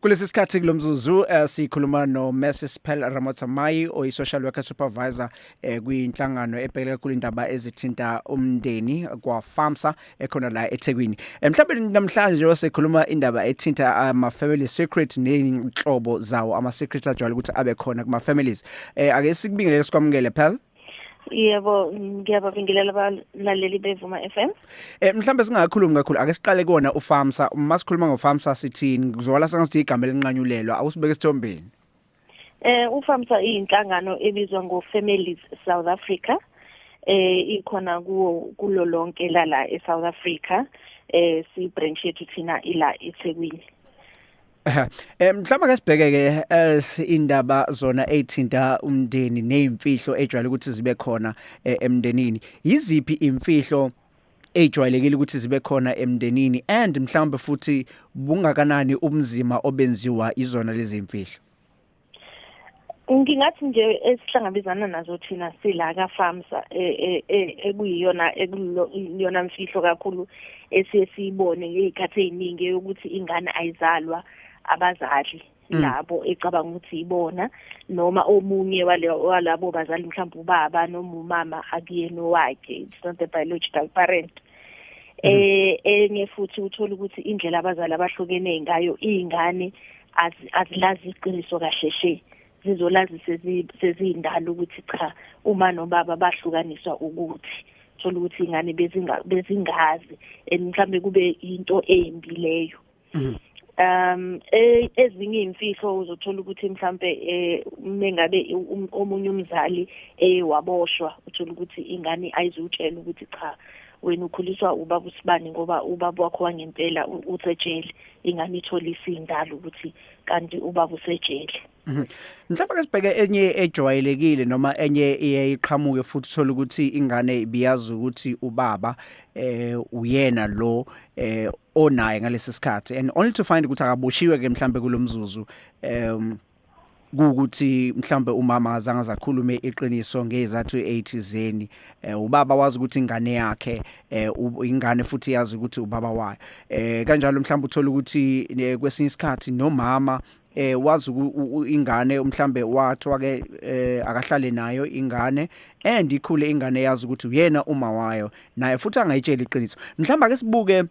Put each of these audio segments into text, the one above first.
Kulesi sikhathi, kulomzuzu, sikhuluma no Mrs Pearl Ramotsamayi, oyi social worker supervisor kwinhlangano ebhekele kakhulu indaba ezithinta umndeni kwa FAMSA ekhona la eThekwini. Mhlawumbe namhlanje wasikhuluma indaba ethinta ama family secret nezinhlobo zawo ama secrets ajwayele ukuthi abe khona kuma families. Ake sikubingelele, sikwamukele, Pearl. Yebo, ngiyababingelela abalaleli beVuma FM. Mhlambe singakhulumi kakhulu, ake siqale kuona uFAMSA. Uma sikhuluma ngoFAMSA sithini? Kuzwakala sengathi igama elinqanyulelwa. Awusibeke esithombeni. UFAMSA iyinhlangano ebizwa ngo Families South Africa. Ikhona kuwo kulo lonke lala eSouth Africa. Si branch yethu thina ila eThekwini. Mhlawumbe ke sibheke ke as indaba zona ezithinta umndeni nezimfihlo ejwayele ukuthi zibe khona emndenini. Yiziphi imfihlo ejwayelekile ukuthi zibe khona emndenini, and mhlawumbe futhi bungakanani ubunzima obenziwa izona lezi imfihlo? Ngingathi nje esihlangabezana nazo thina sila ka FAMSA, ekuyiyona ekuyona mfihlo kakhulu esiye siyibone ngezikhathi eziningi, ukuthi ingane ayizalwa abazali labo ecabanga ukuthi ibona, noma omunye wale walabo bazali, mhlawumbe ubaba noma umama, akuyena owakhe, it's not the biological parent. Enye futhi, uthola ukuthi indlela abazali abahlukene ngayo, izingane azilazi iqiniso kahle hle, zizolazi sezindala ukuthi cha, uma nobaba bahlukaniswa ukuthi thola ukuthi ingane bezingazi, and mhlambe kube into embi leyo. Ezinye imfihlo, uzothola ukuthi mhlambe mengabe omunye umzali waboshwa, uthola ukuthi ingane ayizutshela ukuthi cha, wena ukhuliswa ubaba usibani ngoba ubaba wakho wangempela usejele. Ingane ithola isindalo ukuthi kanti ubaba usejele. Mhlawumbe ke sibheke enye ejwayelekile noma enye iyeyiqhamuke futhi, uthola ukuthi ingane ibiyazi ukuthi ubaba uyena lo onaye ngalesi sikhathi, and only to find ukuthi akaboshiwe ke mhlambe kulomzuzu, kuukuthi mhlambe umama azange azakhulume iqiniso ngezathu ezithizeni. Ubaba wazi ukuthi ingane yakhe, ingane futhi yazi ukuthi ubaba wayo. Kanjalo mhlambe uthola ukuthi kwesinye isikhathi nomama wazi ingane, mhlambe wathiwa ke akahlale nayo ingane, and ikhule ingane yazi ukuthi uyena uma wayo, naye futhi angayitsheli iqiniso. Mhlawumbe ake sibuke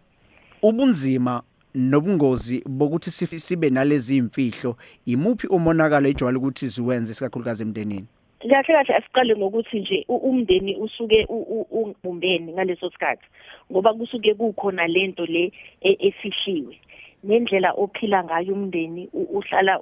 ubunzima nobungozi bokuthi sibe nalezi imfihlo. Imuphi umonakalo ejwayele ukuthi ziwenze, isikakhulukazi emndenini? Kahle kahle, asiqale ngokuthi nje umndeni usuke ungabumbene ngaleso sikhathi, ngoba kusuke kukhona lento le efihliwe. Nendlela ophila ngayo umndeni, uhlala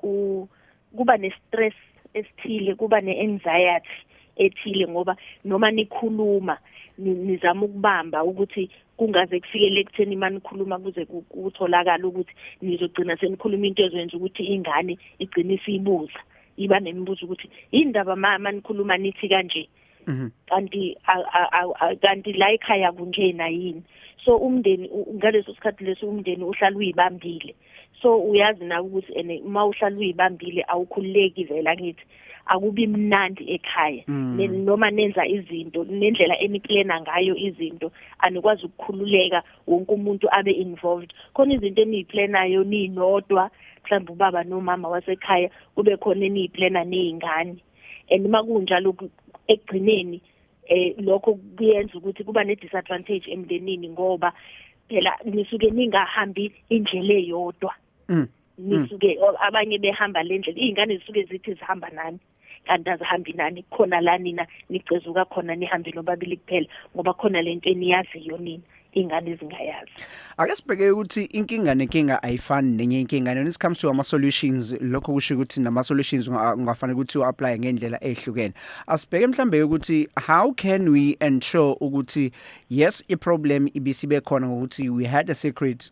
kuba ne-stress esithile, kuba ne-anxiety ethile, ngoba noma nikhuluma nizama ukubamba ukuthi kungaze kufikele ekutheni manikhuluma kuze kutholakala ukuthi nizogcina senikhuluma into ezoyenza ukuthi ingane igcine isiyibuza, iba nemibuzo ukuthi indaba ma nikhuluma nithi kanje, kanti kanti la ekhaya kunjena yini? So umndeni ngaleso sikhathi leso umndeni uhlala uyibambile. So uyazi nawe ukuthi ene uma uhlala uyibambile awukhululeki vele, angithi akubi mnandi ekhaya. Noma nenza izinto nendlela eniplana ngayo izinto, anikwazi ukukhululeka wonke umuntu abe involved. Khona izinto eniyiplanayo ninodwa, mhlawumbe ubaba nomama wasekhaya, kube khona eniyiplana nezingane, and uma kunjalo ekugcineni lokho kuyenza ukuthi kuba ne disadvantage emndenini, ngoba phela nisuke ningahambi indlela eyodwa. Nisuke abanye behamba le ndlela, izingane zisuke zithi zihamba nani, kanti azihambi nani. Khona la nina nicezuka khona, nihambe nobabili kuphela, ngoba khona lento eniyaziyo nina, ingane zingayazi. Ake sibheke ukuthi inkinga nenkinga ayifani nenye inkinga, and when it comes to ama solutions, lokho kusho ukuthi nama solutions ungafanele ukuthi u-apply ngendlela ehlukene. Asibheke mhlambe ukuthi how can we ensure ukuthi yes, i problem ibisibe khona ngokuthi we had a secret,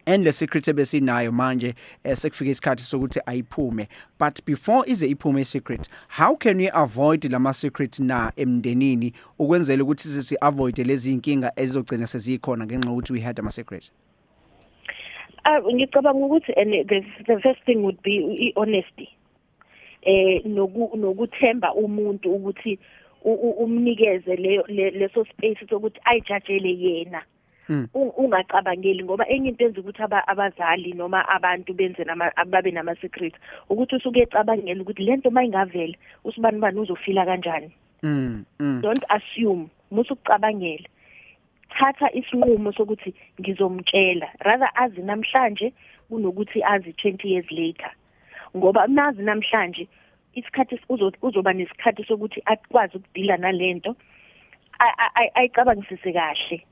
and le secret ebesinayo manje sekufika isikhathi sokuthi ayiphume. But before ize iphume i-secret, how can we avoid lama secret na emndenini, ukwenzela ukuthi sisi avoid lezi inkinga ezizogcina sezikhona ngenxa yokuthi we had ama secret? Ngicabanga ukuthi and the first thing would be i-honesty nokuthemba umuntu ukuthi umnikeze leyo leso space sokuthi ayijajele yena. Ungacabangeli, ngoba enye into enza ukuthi abazali noma abantu benze nama babe nama secrets ukuthi usuke ecabangela ukuthi lento mayingavela, usibani bani uzofila kanjani. Don't assume, musukucabangela. Thatha isinqumo sokuthi ngizomtshela, rather azi namhlanje kunokuthi azi 20 years later, ngoba nazi namhlanje isikhathi uzoba nesikhathi sokuthi akwazi ukudila nalento, ayicabangisise kahle,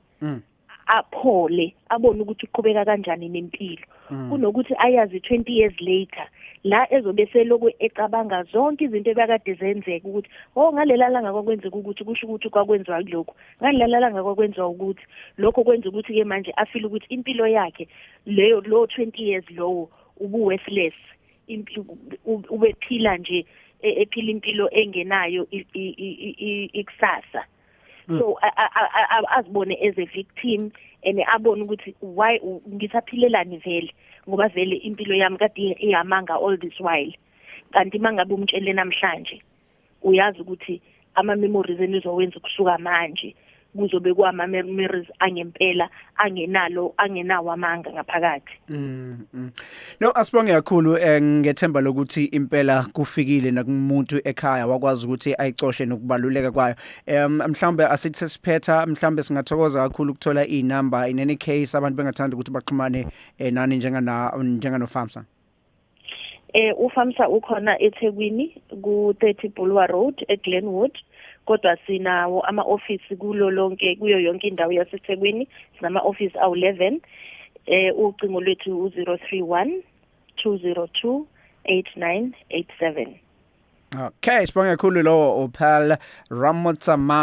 aphole, abone ukuthi uqhubeka kanjani nempilo, kunokuthi ayazi 20 years later la ezobe seloku ecabanga zonke izinto ebekade zenzeka, ukuthi oh, ngalela langa kwakwenzeka ukuthi, kusho ukuthi kwakwenziwa lokhu, ngalela langa kwakwenziwa ukuthi lokho. Kwenza ukuthi ke manje afile ukuthi impilo yakhe leyo, lo 20 years lowo ubu worthless, ubephila nje, ephila impilo engenayo ikusasa. So azibone as a victim and abone ukuthi why ngisaphilelani vele, ngoba vele impilo yami kade iyamanga all this while. Kanti mangabe umtshele namhlanje, uyazi ukuthi ama memories enizowenza kusuka manje kuzobe kwama memories angempela, angenalo, angenawo amanga ngaphakathi. No, asibonge kakhulu, ngethemba lokuthi impela kufikile nakumuntu ekhaya, wakwazi ukuthi ayicoshe nokubaluleka kwayo. Mhlawumbe asithi sesiphetha, mhlawumbe singathokoza kakhulu ukuthola inamba in any case abantu bengathanda ukuthi baxhumane nani njengana njengano FAMSA. UFAMSA ukhona eThekwini ku 30 Bulwer Road eGlenwood, kodwa sinawo ama office kulo lonke, kuyo yonke indawo yaseThekwini sinama office awu11. Ucingo lwethu u031 202 8987. Okay, sibonge kakhulu. Lowo uPearl Ramotsama.